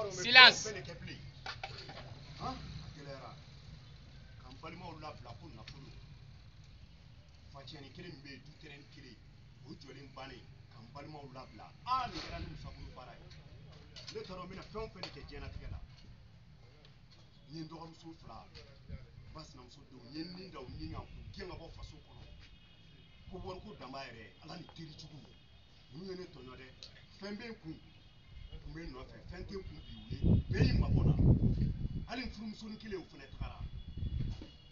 Silence. Fɛn de kɛ bilen. Han, a gɛlɛyara. Ka n balimaw labila ko nafolo. Facɛnni kelen min bɛ yen, du tɛrɛn kelen, o jɔlen bannen, ka n balimaw labila. Aa, nin kɛra ne Musa bolo baara ye. Ne t'a dɔn n bɛna fɛn o fɛn de kɛ diɲɛlatigɛ la. N ye n dɔgɔmuso fila, ba sinamuso denw, n ye n ni da u ni kan k'u gɛn ka bɔ faso kɔnɔ. Ko wariko dan b'a yɛrɛ ye, Ala ni teri jugu. Ninnu ye ne tɔɲɔ dɛ. Fɛn bɛ n kun, kun bɛ n nɔfɛ, fɛn tɛ n kun bi u ye bɛɛ y'i mabɔ n na. Hali n furumusonin kelen o fana tagara.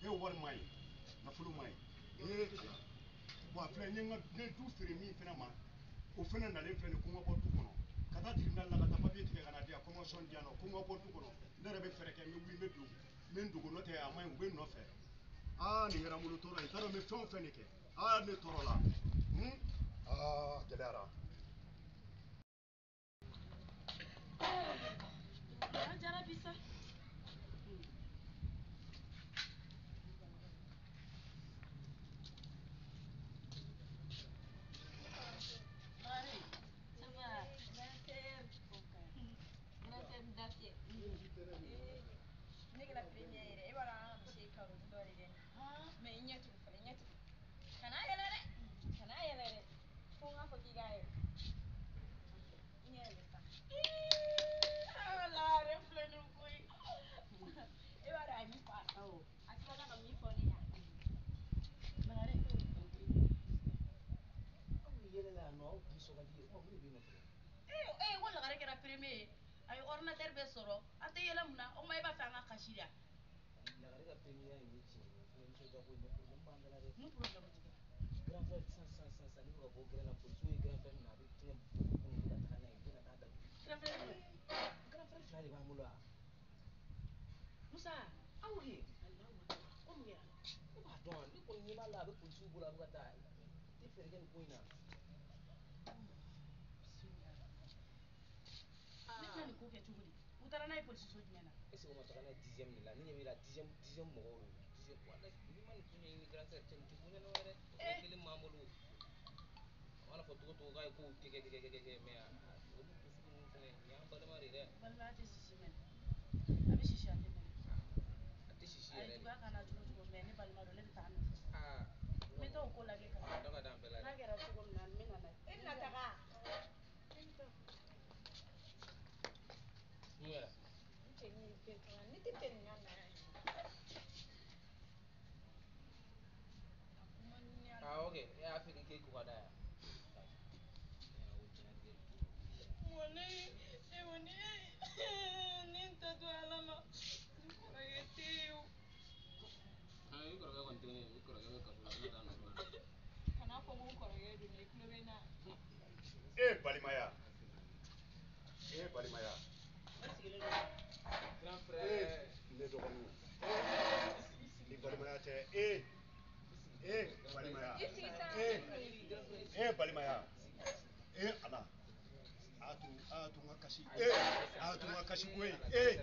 E wari ma ɲi, nafolo ma ɲi. Ee Ala. Wa filɛ n ye n ka n ye du feere min fana ma, o fana nalen filɛ nin ye ko n ka bɔ du kɔnɔ. Ka taa tribunal la ka taa papier tigɛ ka na di yan, convention di yan nɔ, ko n ka bɔ du kɔnɔ. Ne yɛrɛ bɛ fɛɛrɛ kɛ, n bɛ wuli n bɛ don, n bɛ n dogo, n'o tɛ a ma ɲi, u bɛ n nɔfɛ. Aa, nin kɛra n bolo tɔɔrɔ ye, n t'a dɔn n bɛ fɛn o fɛn de kɛ. Aa, ne tɔɔrɔ la. Aa, gɛlɛyara. A jara bi sa. Ça va, grand sœur Dafiɛ. Ne kɛra premier yɛrɛ, e b'a dɔn an ka misi ye karo dɔ de kɛ. Mais i ɲɛ tugun fɔlɔ, i ɲɛ tugun. Kana yɛlɛ dɛ, kana yɛlɛ dɛ. Fo n k'a fɔ k'i k'a yɛlɛ. I ɲɛ yɛlɛ sa. Ala, a yɛrɛ filɛ nin koyi. E b'a dɔn a ye min fɔ a? A tilala ka min fɔ ne ɲɛna. Bakari. Aw bɛ yɛlɛ la yan nɔ, aw nisɔn ka di, o kuma mun de bɛ yen nɔ fɔlɔ? Ee, ko Lagare kɛra premier ye. A ye ordinateur bɛɛ sɔrɔ. An tɛ yɛlɛ mun na? O kuma e b'a fɛ an ka kasi de wa? Lagare ka premier ye tiɲɛ ye, o fana nisɔndiya ko ye, mais problème b'an da la dɛ. Mun problème tuguni? Grand frère sisan sisan sisan sisan ne bɛ ka bɔ gɛrɛn na, polisiw ye grand frère minɛ, a bɛ fɛngɛ kɔnɔ, u bɛ ka taga n'a ye, u bɛ na taa datugu. Grand frère jumɛn? Grand frère fila de b'an bolo wa? Musa. Awɔ kɛ. Alahu akbar. Ko mun kɛra? Ne b'a dɔn wa, ne kɔni ɲɛ b'a la, a bɛ polisiw bolo, a bɛ ka taa. N tɛ fɛɛrɛ kɛ nin ko in na. Ne bɛna nin ko kɛ cogo di? U taara n'a ye polisiso jumɛn na? Est ce que o ma taga n'a ye dixième de la? Ne ɲɛ b'i la dixième mɔgɔw don. Dixième, walayi n'i ma nin ko ɲɛɲini grand frère cɛ, nin tɛ ko ɲɛnama ye dɛ. O fana kelen b'an bolo. A mana fɔ cogo o cogo k'a ye kow kɛ kɛ kɛ kɛ kɛ mais olu ko sugu ninnu fana nin y'an balima de ye dɛ. Balimaya tɛ sisi mɛnɛ. A bɛ sisi a tɛ mɛnɛ. A tɛ sisi A ye yɛrɛ de. juguya k'an na cogo o cogo, mais ne balima don, ne bɛ taa a nɔfɛ. Aa. N bɛ taa o ko lajɛ ka na. Dɔ ka d'an bɛɛ la N'a dɛ. kɛra cogo min na, n bɛ na n'a ye. E bɛna taga? Mun kɛra? N cɛ ni bɛɛ taga, ne tɛ fɛ nin ka na yan. A kuma ni ala. Ah ok, e y'a fɛ k'e ko ka da yan. Walayi, e kɔni ne n ta to Ala ma, n kɔrɔkɛ tɛ yen o. I kɔrɔkɛ kɔni tɛ ne ye, i kɔrɔkɛ bɛ kaso la, ne t'a nɔfɛ. Kana fɔ ko n kɔrɔkɛ don dɛ, i tulo bɛ n na. E balimaya. E balimaya. Ne sigilen don. Grand E frère. ne dɔgɔninw. Ni balimaya tɛ, e e balimaya. I sigi sa. E e balimaya. E Ala. A to a to n ka kasi. E a to n ka kasi koyi. E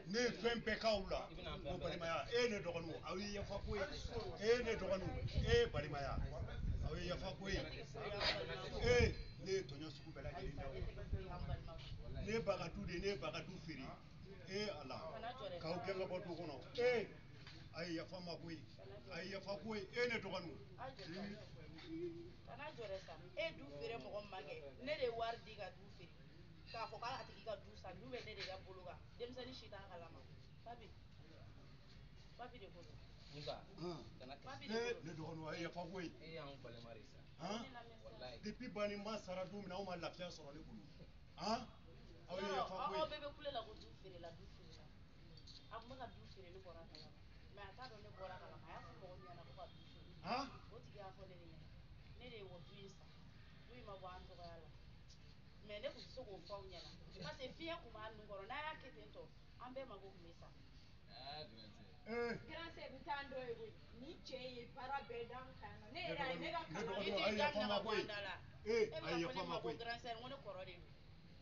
ne ye fɛn bɛɛ k'aw la. Ko balimaya. E ne dɔgɔninw, aw ye yafa koyi. E ne dɔgɔninw, e balimaya. Aw ye yafa koyi. E ne ye tɔɲɔ sugu bɛɛ lajɛlen d'aw ma. Ne ba ka du de, ne ba ka du feere. E Ala, k'aw gɛn ka bɔ du kɔnɔ. E a ye yafa n ma koyi. A ye yafa koyi. E ne dɔgɔninw. Kana jɔ dɛ sa. E ye du feere mɔgɔ min ma kɛ, ne de ye wari di ka du feere. K'a fɔ k'a tigi ka du san, du bɛ ne de ka bolo kan. Denmisɛnnin si t'a kalama. Papi. Papi de ko don. Musa, kana kasi. Papi de E ko don. ne dɔgɔninw, a ye yafa koyi. E y'anw balima de ye sa. Han? Walayi. Depuis bani ma sara don min na, aw ma lafiya sɔrɔ ne bolo. Han? Aw ye yafa Aw koyi. bɛɛ bɛ kule la ko du feere la, du feere la. A tun bɛ ka du feere, ne bɔra a kalama. Mais a t'a dɔn ne bɔra a kalama. A y'a fɔ mɔgɔ min ɲɛna ko ka du feere. Han? O tigi y'a fɔ ne de ɲɛna. Ne de ye wa du in san. Du in ma bɔ an tɔgɔya la. Mais ne tun tɛ se k'o fɔ aw ɲɛna. Parce que fiɲɛ tun b'a nun kɔrɔ. N'a y'a kɛ ten tɔ, an bɛɛ mako tun bɛ sa. Ah grand sœur. E Grand sœur n t'an dɔ ye koyi. Ni cɛ ye baara bɛɛ d'an kan yan nɔ. Ne yɛrɛ a ye ne ka Ne kalan. dɔgɔninw, I a t'i ye da yafa minɛ n ma ka bɔ koyi. an da la. E E a bɛ ye ka fɔ yafa ne n ma ma ko koyi. grand sœur, n ko ne kɔrɔ de don.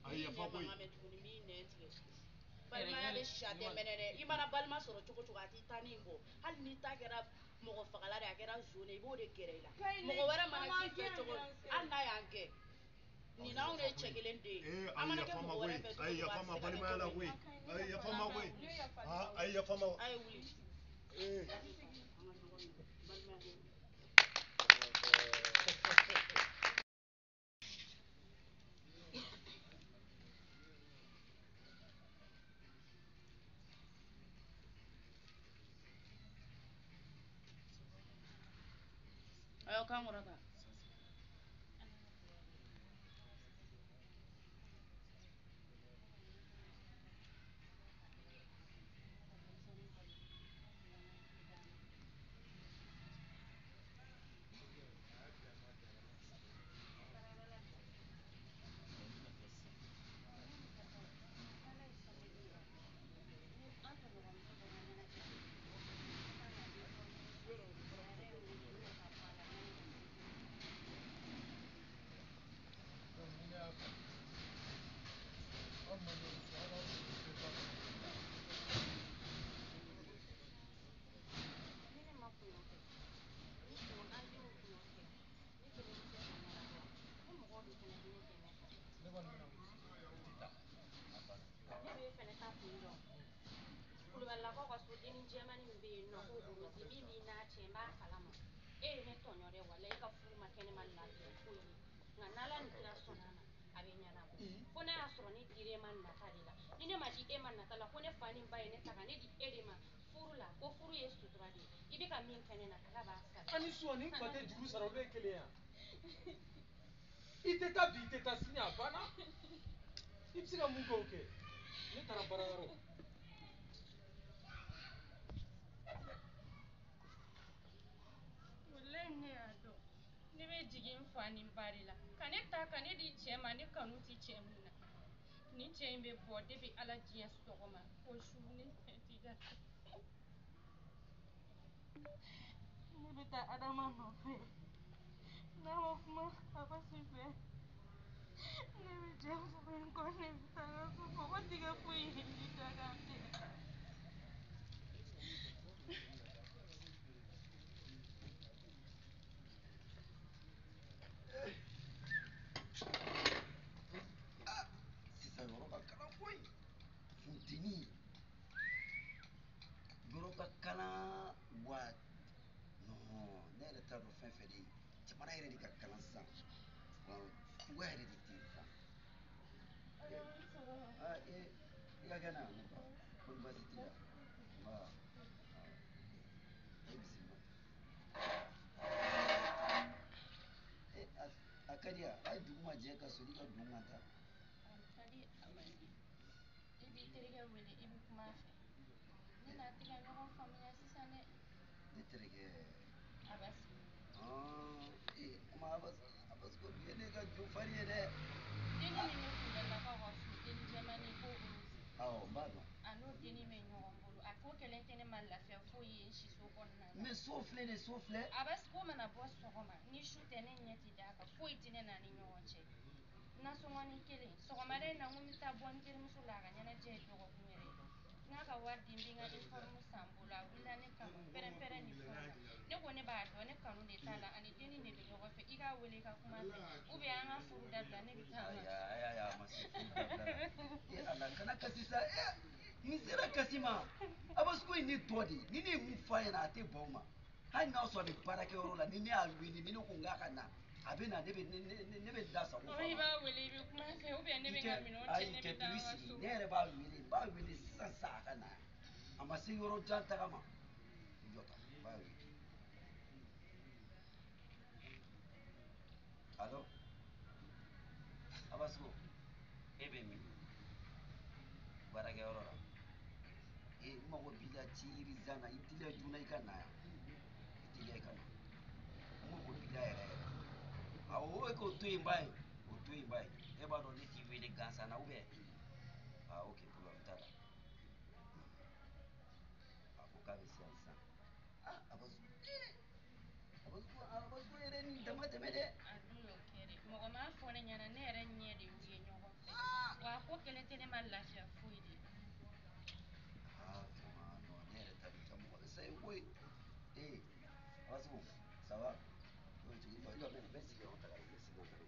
A ye N'i yafa ɲɛ koyi. mankan mɛn tuguni, n b'i nɛn tigɛ. Balimaya bɛ sisi a tɛ mɛnɛ dɛ. I mana balima sɔrɔ cogo o cogo, a t'i taa ni bɔ. Hali n'i ta kɛra mɔgɔ fagala de ye, a kɛra zon ye, i b'o de gɛrɛ i la. Mɔgɔ wɛrɛ mana k'i fɛ cogo, hali n'a y'an gɛn. Nin n'anw de ye cɛ kelen den ye. Ee, A a ye mana kɛ yafa n ma mɔgɔ wɛrɛ koyi. fɛ A ye cogo yafa cogo, n ma a tɛ se ka kɛ balimaya la cogo koyi. min. A ye yafa n ma koyi. Ne yafa Aa, a ye yafa n ma. A ye wuli. Ee. An ka ɲɔgɔn minɛ. Balimaya ko. Ayo kan kɔrɔta. Ni ne ma kungo kɛ, ni kun an denw kungo kɛ, ne kelen tɛ se ka ɲɛnabɔ. Ne mɔgɔw de fɛnɛ bɛ ne dɛmɛ. Ne b'e fɛnɛ ta kun dɔn. Kulubalilakaw ka so denni jɛmannin min bɛ yen nɔ ko Orozi min b'i n'a cɛ n b'a kalama. E ye ne tɔɲɔ dɛ walayi e ka furu ma kɛ ne ma lafiya foyi ye. Nka n'Ala ni kira sɔnna a ma, a bɛ ɲɛnabɔ. Fo n'a y'a sɔrɔ ne dir'e ma nata de la. Ni ne ma di e ma nata la ko ne fa ni n ba ye ne ta ka ne di e de ma furu la ko furu ye sutura de ye. I bɛ ka min kɛ ne na Ala b'a sara. Ani su ani fa tɛ juru sara olu ye kelen ye wa? I tɛ taa bi i tɛ taa sini a banna. I bɛ se ka mun kɛ o kɛ. Ne taara baarayɔrɔ. Walayi ne y'a dɔn. Ne bɛ jigin n fa ni n ba de la. Ka ne ta ka ne di cɛ ma ne kanu ti cɛ min na. Nin cɛ in bɛ bɔ depuis Ala diɲɛ sɔgɔma fo su ne ɲɛ ti da. Ne bɛ taa Adama nɔfɛ. N'a ma kuma Abasi fɛ. Ne bɛ jɛ furu in kɔ ne bɛ taa n ka so mɔgɔ tɛ ka foyi ye ni dakan tɛ. Sisan yɔrɔ ka kalan koyi. Funteni yɔrɔ ka kalan wa non ne yɛrɛ t'a dɔn fɛn fɛn de ye jamana yɛrɛ de ka kalan sisan wa cogoya yɛrɛ de tɛ yen sisan. Aa ee i ka kɛnɛ ne ba ko ni baasi t'i la nba e bisimila. E a ka di yan hali dugu ma jɛ ka soli ka don ka taa. A ka di a man di. I b'i terikɛ wele i bɛ kuma a fɛ. Ne n'a tɛ ka ɲɔgɔn faamuya sisan dɛ. Ne terikɛ. Abasi. Ee kuma Abasi ko bi ye ne ka jo fari ye dɛ. Denni min bɛ Kulubalilakaw ka so denni jɛmannin ko Orozi. Awɔ n b'a dɔn. A n'o denni bɛ ɲɔgɔn bolo. A ko kɛlen tɛ ne ma lafiya foyi ye n siso kɔnɔna na. Mais so filɛ nin ye so filɛ. Abasi ko mana bɔ sɔgɔma ni su tɛ ne ɲɛ ti d'a kan foyi tɛ ne n'a ni ɲɔgɔn cɛ. Nasɔngɔni kelen sɔgɔmada in na n ko n bɛ taa bɔ n terimuso la a ka ɲɛnajɛ ye dɔgɔkun yɛrɛ ye. N k'a ka wari di n bɛ n ka uniforme san n bolo a wulila ne kama pɛrɛn-pɛrɛn ni fɛnw na. Ne ko ne b'a dɔn ne kanu de t'a la ani denni de bɛ ɲɔgɔn fɛ i k'a wele i ka kuma a fɛ ou bien an ka furu dabila ne bɛ taa n Ayi ka so. ayi ayi a ma se furu dabila la. E Ala kana kasi sa e nin sera kasi ma. Abasi ko in ne tɔ de ye ni ne ye mun f'a ɲɛna a tɛ ban o ma. Hali n'a sɔrɔ a bɛ baarakɛyɔrɔ la ni ne y'a wele ni ne ko n k'a ka na a bɛ na ne bɛ ne bɛ da sago Ɔ f'a i ma. b'a wele i bɛ kuma a fɛ ou bien ne I bɛ n ka tɛ minɛnw cɛ ayi ne cɛ bɛ taa to i n ka sigi so. ne yɛrɛ b'a wele n b'a wele sisan sisan a ka na a ma se yɔrɔ jan taga ma. I jɔ tan n b'a wele. Allo Abasi ko e bɛ min baarakɛyɔrɔ la? Ee n mago b'i la ci yirizan na i teliya joona i ka na yan i teliya i ka na n mago b'i la yɛrɛ yɛrɛ. Awɔ e k'o to yen ba ye o to yen ba ye e b'a dɔn ne t'i wele gansan na ou bien ah ok problème t'a la. A ko k'a bɛ se yan sisan. Ah Abasi Abasi Abasi yɛrɛ nin dama tɛmɛ dɛ. A dun y'o kɛ dɛ mɔgɔ m'a fɔ ne ɲɛna ne yɛrɛ ɲɛ de y'u ye ɲɔgɔn fɛ wa a ko kɛlen tɛ ne ma lafiya foyi de. Ah vraiment non ne yɛrɛ ta bɛ ja mɔgɔ bɛ sa ye koyi. Ee Abasi ça va? I jɔ n bɛ sigi yan ta ka n bɛ sigi yan ta ka.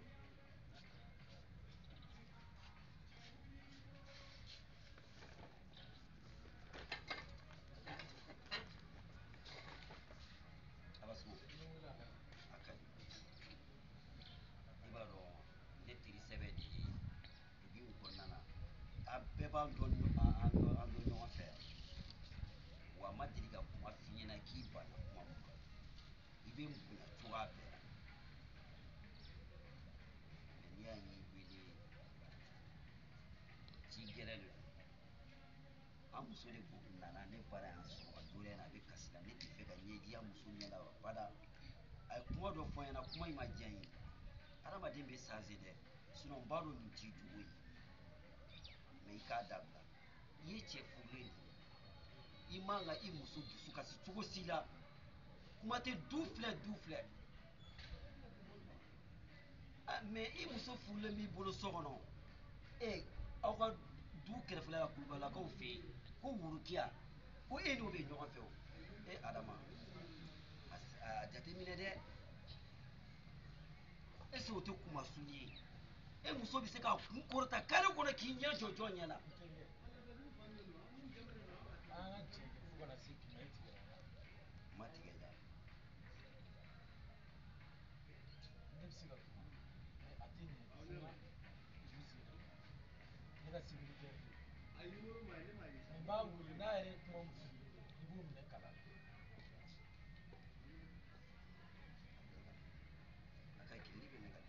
b'an dɔn an dɔn ɲɔgɔn fɛ yan wa a ma deli ka kuma f'i ɲɛna k'i banna kuma min ma i bɛ n bonya cogoya bɛɛ la mɛ n'i y'a ye i wele ci gɛlɛn de don an muso de nana ne bara yan sɔgɔma joona in na a bɛ kasi la ne tɛ fɛ ka ɲɛji an muso ɲɛ la bada a ye kuma dɔ fɔ n ɲɛna kuma in ma diya n ye hadamaden bɛ sanse dɛ sinɔn n b'a dɔn nin t'i jogo ye mɛ i k'a dabila i ye cɛ furulen de ye i man ka i muso dusu kasi cogo si la kuma tɛ du filɛ du filɛ mɛ i muso furulen b'i bolo so kɔnɔ e aw ka du kɛrɛfɛla la kulubalakaw fɛ yen ko worokiya ko e n'o bɛ ɲɔgɔn fɛ o e Adama a jateminɛ dɛ est ce que o tɛ kumasuli ye e muso bɛ se k'a kun kɔrɔta kare kɔnɔ k'i ɲɛ jɔ jɔn ɲɛ la. An ka jɛ kɛ fo kana se bi ma e tigɛra n na. N ma tigɛ la. Ne bɛ se ka tugu mɛ a tɛ ɲɛ fo n ka Rusi yɛrɛ ne ka sécuritaire de don n b'a wele n'a yɛrɛ ye kuma min f'i ye i b'o minɛ kala la. A ka kirili bɛ ne ka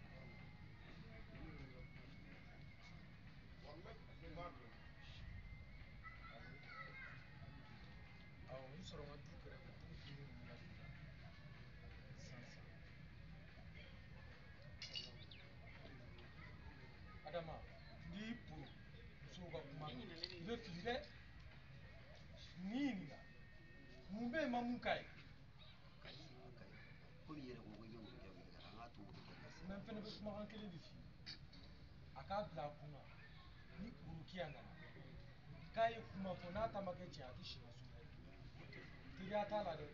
Awɔ n sɔrɔ n ka du kɛrɛfɛ dugu fini ninnu na sisan sisan. Adama n'i y'i poro musow ka kuma i bɛ fili dɛ n'i ɲininka mun bɛ yen ma mun k'a ye. Komi i yɛrɛ ko i bɛ worokɛ wele ka na an k'a to worokɛ ka se. Mɛ n fɛnɛ bɛ kumakan kelen de f'i ye a k'a bila a kunna ni worokiya nana k'a ye kuma fɔ n'a ta ma kɛ tiɲɛ a tɛ si n ka so dɛ teriya t'a la dɛ.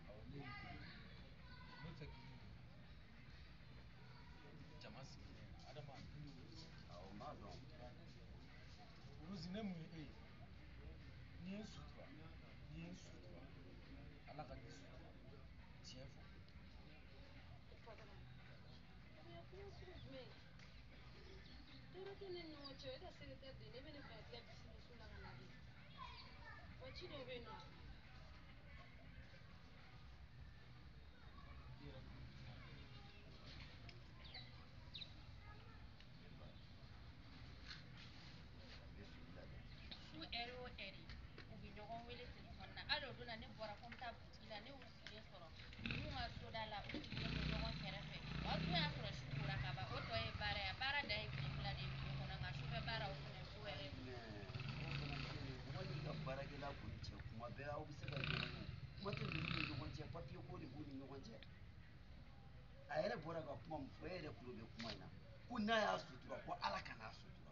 Awɔ ne y'i deli n bɛ fɛ k'i ɲininka jama sigilen na Adama ne ni Rusi. Awɔ n b'a dɔn. Rusi ne mun ye e ye n'i ye n sutura n'i ye n sutura Ala ka n'i sutura tiɲɛ fɔ. Kuma sugu jumɛn tɔɔrɔ tɛ ne ni ɲɔgɔn cɛ e ka secrétaire de ye ne bɛ ne bila ka t'i ka business la ka na de wa ci dɔw bɛ yen nɔ. I yɛrɛ kulo bɛ kuma bɛɛ. I bɛ fili la dɛ. Su ɛri o ɛri u bɛ ɲɔgɔn wele telefɔni na hali o don na ne bɔra ko n bɛ taa butigi la ne y'u sigilen sɔrɔ ninnu ka soda la u sigilen don ɲɔgɔn kɛrɛfɛ o dun y'a sɔrɔ su kora ka ban o tɔ ye baara ye baara dan ye tile fila de ye tile kɔnɔ nka sufɛ baara o fana ye ko wɛrɛ ye. Mɛ mɔgɔ fana filɛ nin ye mɔgɔ n'i ka baarakɛla kɔni cɛ kuma bɛɛ aw bɛ se ka ɲɔgɔn ye kuma tɛ ninnu ni ɲɔgɔn cɛ papiye ko de b'u ni ɲɔgɔn cɛ a yɛrɛ bɔra ka kuma min fɔ e yɛrɛ tulo bɛ kuma in na ko n'a y'a sutura ko Ala kan'a sutura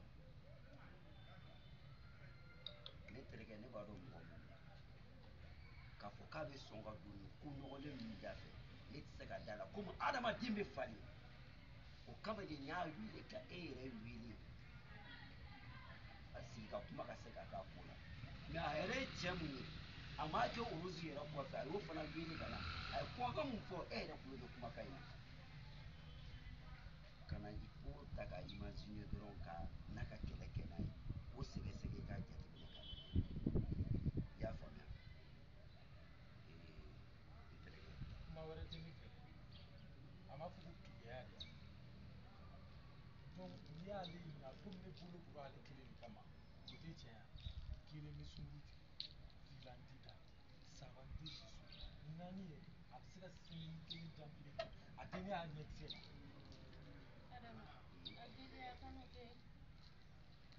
ne terikɛ ne b'a dɔn mɔgɔ min na k'a fɔ k'a bɛ sɔn ka don nin ko nɔgɔlen ninnu da fɛ ne tɛ se ka da la komi adamaden bɛ falen o kama de n y'a wele ka e yɛrɛ wele a sigi ka kuma ka se ka k'a ko la mɛ a yɛrɛ ye cɛ mun ye a m'a kɛ orozi yɛrɛ kɔfɛ a y'o fana wele ka na a ye kumakan mun fɔ e yɛrɛ kulo bɛ kumakan in na ka na i ko ta k'a imaginer dɔrɔn ka n'a ka kɛlɛ kɛ n'a ye k'o sɛgɛsɛgɛ i k'a jateminɛ k'a lajɛ i y'a faamuya n terikɛ. Kuma wɛrɛ tɛ ne fɛ dɛ a m'a fɔ ko keguya de donc n'i y'ale ɲininka komi ne bolo bɔra ale kelen de kama o tɛ tiɲɛ ye kelen bɛ sunkuru tigɛ fila n tɛ taa saba n tɛ si so naani yɛrɛ a bɛ se ka semaine kelen janfile kɛ a tɛ ne y'a ɲɛkisɛ la. Adama a deli a kan'o kɛ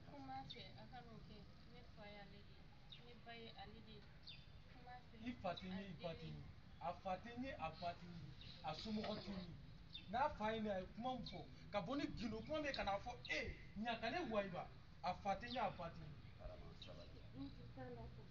kuma fɛ a kan'o kɛ ne fa y'ale de ye ne ba ye ale de ye kuma fɛ. I fa tɛ n ye i ba tɛ n ye a fa tɛ n ye a ba tɛ n ye a somɔgɔ tɛ n ye n'a fa ye ne a ye kuma min fɔ ka bɔ ni gindo kuma min ye ka n'a fɔ e ɲa ka ne wayiba a fa tɛ n ye a ba tɛ n ye. Adama sabali. N tɛ t'a la.